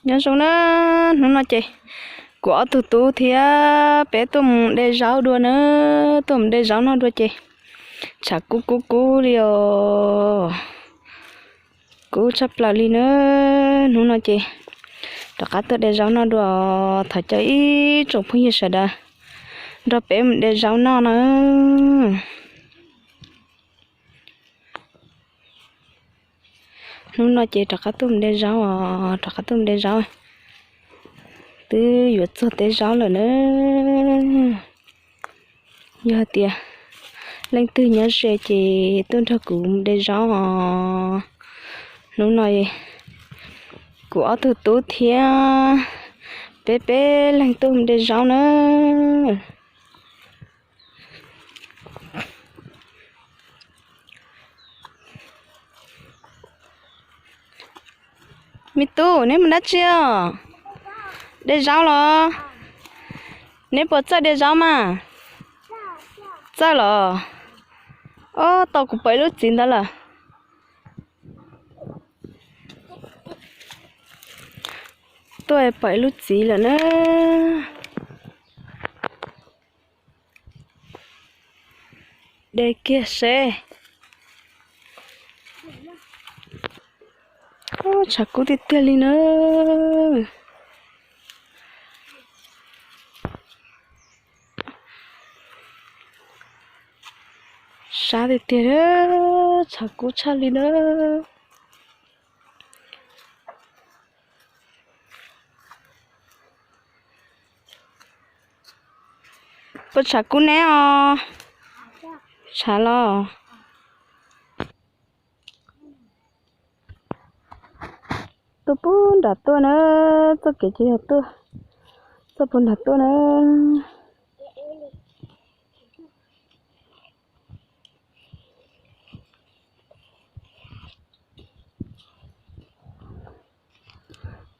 Nyob zoo na, hnub no ces kuv ob tug tub thiab peb tuaj mus de zaub dua na, tuaj mus de zaub noj dua ces tshav kub kub kub li os. Kub tshaj plaws li na. Hnub no ces rov qab tuaj de zaub noj dua, thov caw ib tsoom phooj ywg sawv daws nrog peb mus de zaub noj na. Hnub no ces rov qab tuaj mus de zaub os, rov qab tuaj mus de zaub. Twb yuav txog teb zaub lawm na. Yog hais tias leej twg nyob ze ces tuaj nrog kuv mus de zaub os. Hnub no kuv ob tug tub thiab peb peb leeg tuaj mus de zaub na. Me tub, neb mus dab tsi os? De zaub los? Neb puas txawj de zaub mas? Txawj los? Ob, tau kuv pom ib lub txiv ntawd lawm. Tuaj pom ib lub txiv lawm na. De kiag seb. Tshav kub tiag tiag li na. Sab tiag tiag, tshav kub tshaj li na. Puas tshav kub neb os? Tshav los. Tuaj puag nram tuaj na, txoj kev ces yog tuaj, txoj puag nram tuaj na.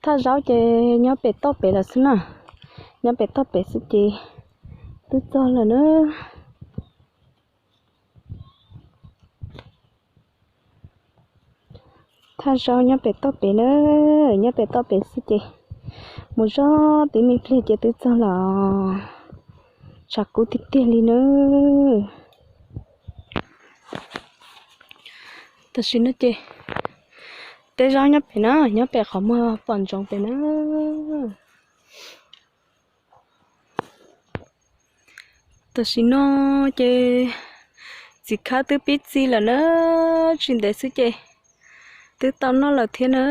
Thaj zaub ces nyob pem toj pem lawm xwb na, nyob pem toj pem xwb ces twb txog lawm na. Thaj zaub nyob pem toj pem na, nyob pem toj pem xwb ces mus zog tib me pliag ces twb txog lawm. Tshav kub tiag tiag li na. Tam sim no ces teb zaub nyob pem na, nyob pem qhov muag pom ntsoov pem na. Tam sim no ces txiv khawb twb pib txi lawm na, tsis ntev xwb ces twb tau noj lawm thiab na.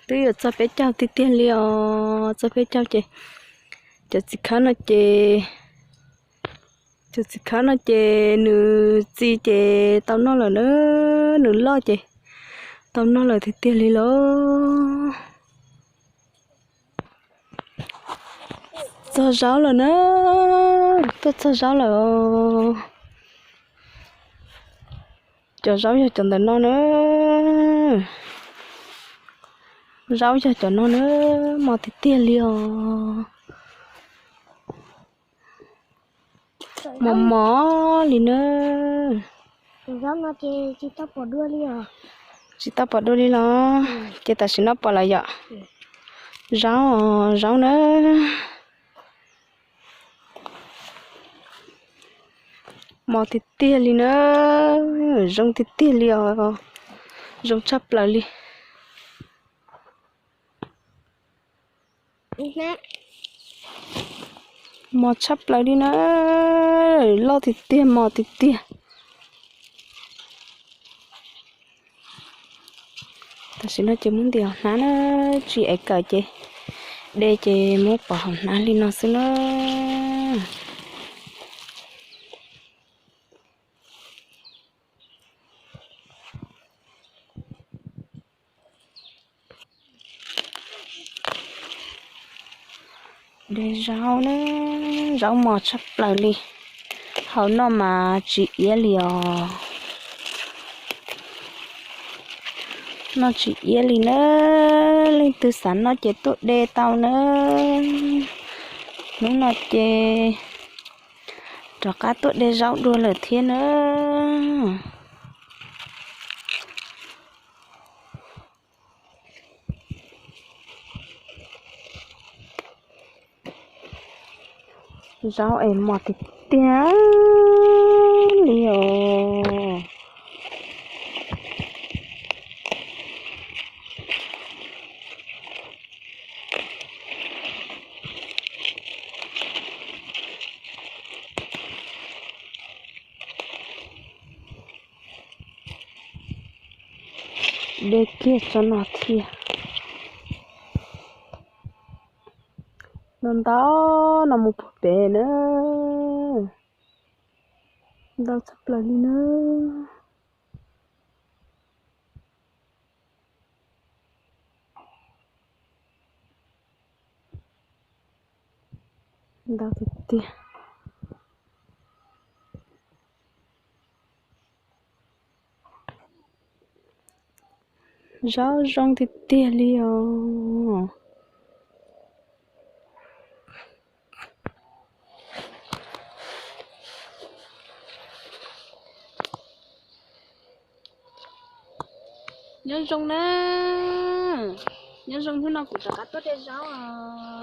Twb yuav txog peb caug tiag tiag li os, txog peb caug ces cov txiv khawb no ces, cov txiv khawb no ces nws txi ces tau noj lawm na, nws loj ces tau noj lawm tiag tiag li los. Txog zaub lawm na, tuaj txog zaub lawm os. Cov zaub yog cov ntawm no na, zaub yog cov no na, mos tiag tiag li os. Mos mos li na. Tsis tau pom dua li los? Ces tam sim no pom lawm yom. Zaub, zaub na. Mos tiag tiag li na, zoo tiag tiag li os, zoo tshaj plaws li. Mos tshaj plaws li na, loj tiag tiag, mos tiag tiag. Tam sim no ces muab ntim hauv hnab na, tsis ev kawm ces de ces muab pov hauv hnab li no xwb na. De zaub na, zaub mos tshaj plaws li. Hau noj mas tsis iab li os. Noj tsis iab li na, leej twg xav noj ces tuaj de tau na. Hnub no ces rov qab tuaj de zaub dua lawm thiab na. Zaub es mos tiag tiag li os. Deb kiag tso no thiab. Ntau ntau no mus puag pem na. Ntau tshaj plaws li na. Ntau tiag tiag. Zaub zoo tiag tiag li os. Nyob zoo na. Nyob zoo, hnub no kuv rov qab tuaj de zaub os.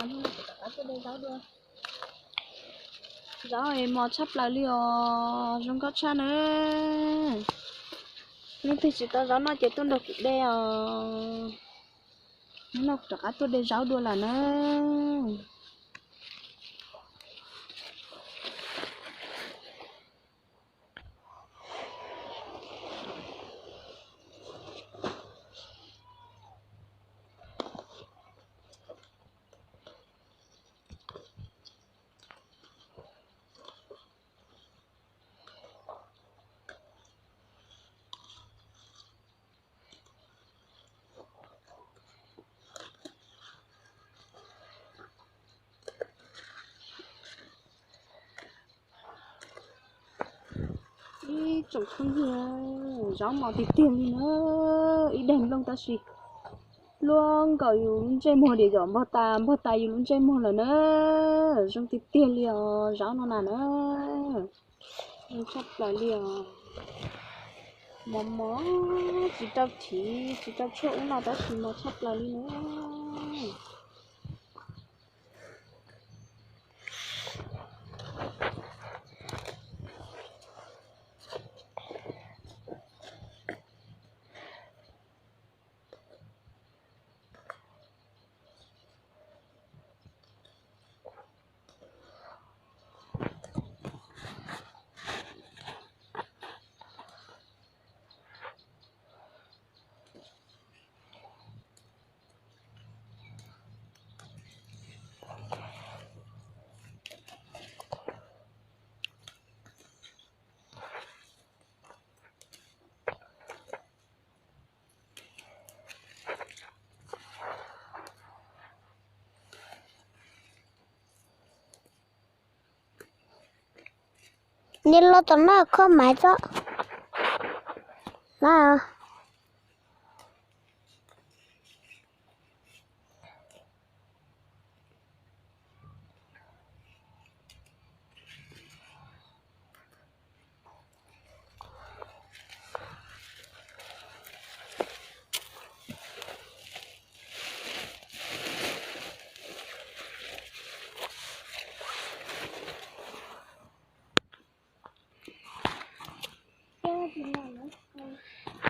Hnub no kuv rov qab tuaj de zaub dua. Zaub es mos tshaj plaws li os, zoo nkauj tshaj na. Leej twg tsis tau zaub noj ces tuaj nrog kuv de os. Hnub no kuv rov qab tuaj de zaub dua lawm na. Ib tsoom phooj ywg, zaub mos tiag tiag li na, ib daim nplooj tab sis luaj nkaus yus lub ntsej muag diam, yom, npog tas npog tas yus lub ntsej muag lawm na. Zoo tiag tiag li os, zaub no na na. Zoo tshaj plaws li os. Mos mos, tsis tau thiv tsis tau tshuaj ub no tab sis mos tshaj plaws li na. Nws los tom no kho maiv tso.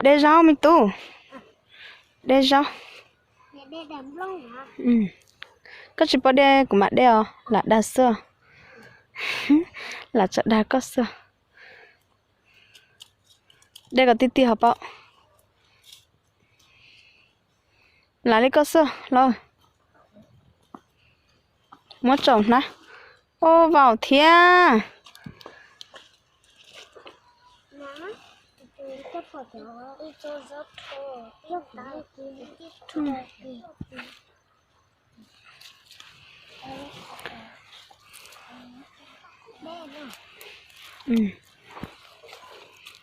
De zaub me tub. De zaub. Koj tsis pom de kuv mam de os, lam dag xwb. Lam tso dag koj xwb. De kom tiag tiag hos paub. Lam li koj xwb los. Muab tsaus hnab. Ua vaum thiab.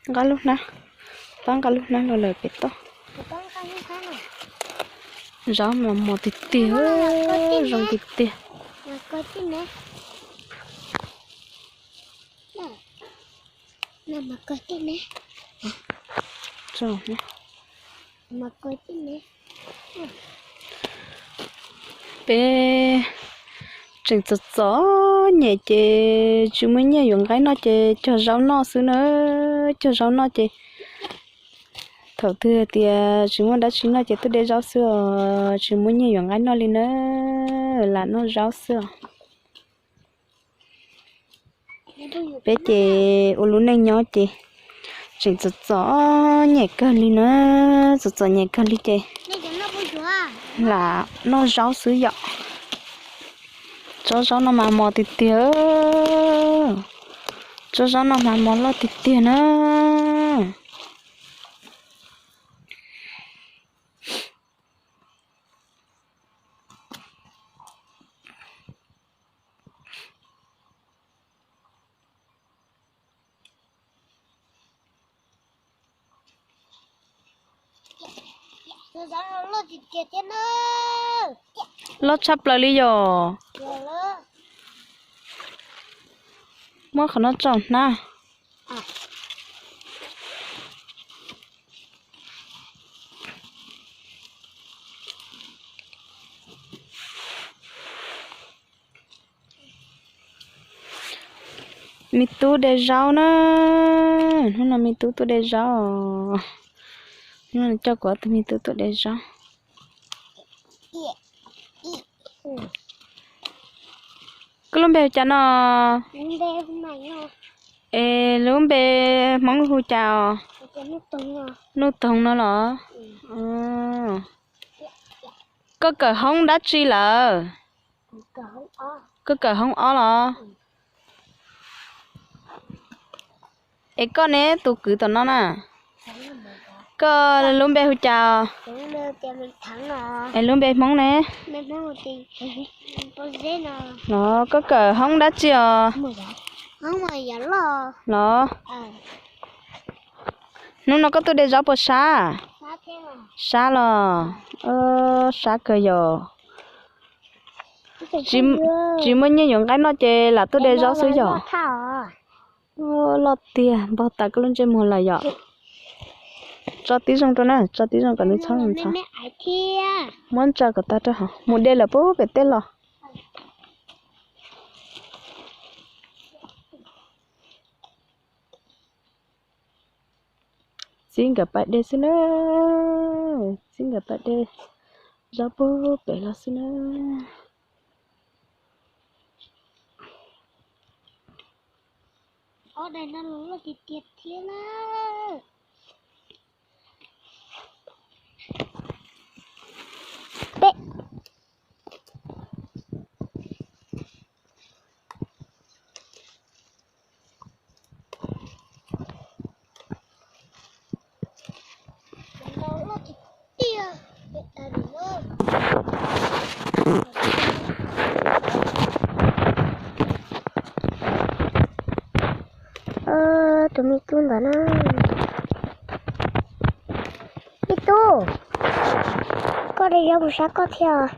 Nqa lub hnab, pab nqa lub hnab los lawm pem toj. Zaub mas mos tiag tiag, zoo tiag tiag. Peb Tseem txom txom nyem ces tsis muaj nyiaj yuav nqaij noj ces cog zaub noj xwb na, cog zaub noj ces thaum twg tias tsis muaj dab tsi noj ces tuaj de zaub xwb os, tsis muaj nyiaj yuav nqaij noj li na, lam noj zaub xwb os. Peb ces ua lub neej nyob ces tseem txom txom nyem kawg li na, txom txom nyem kawg li ces lam noj zaub xwb yom. Tsob zaub no mas mos tiag tiag, tsob zaub no mas mos loj tiag tiag na. Loj tshaj plaws li yom. Muab qhov no tso hnab. Me tub de zaub na, hnub no me tub tuaj de zaub, hnub no coj kuv ob tug me tub tuaj de zaub. Koj lub npe hu cas no? Es lub npe Hmoob hu cas os? Nuj Toog no los? Koj kawm hoob dab tsi lawm? Koj kawm hoob ob los? Es koj ne, tus kwv tom no na? Koj lub npe hu cas? Es lub npe Hmoob ne? Los koj kawm hoob dab tsi os? Los hnub no koj tuaj de zaub puas sab? Sab los? Sab kawg yom. Tsis muaj nyiaj yuav nqaij noj ces lam tuaj de zaub xwb yom. Loj tiag, npog tas koj lub ntsej muag lawm yom. Tso tib zoo rau na, tso tib zoo kom nws txhob ntxhov. Muab ntsa kom tag rau hauv, mus de lawm puag pem teb los. Txib nkawd pais de xwb na, txib nkawd pais de zaub puag pem los xwb na. Tus me tub ntawd na. Me tub, koj de zaub puas sab koj thiab?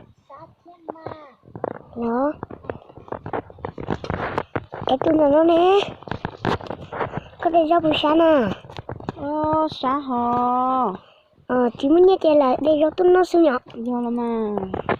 Los, es tus ntawm no ne, koj de zaub puas sab na? Sab hos. Tsis muaj nyiaj ces lam de zaub tuaj noj xwb yom. Yog los mas.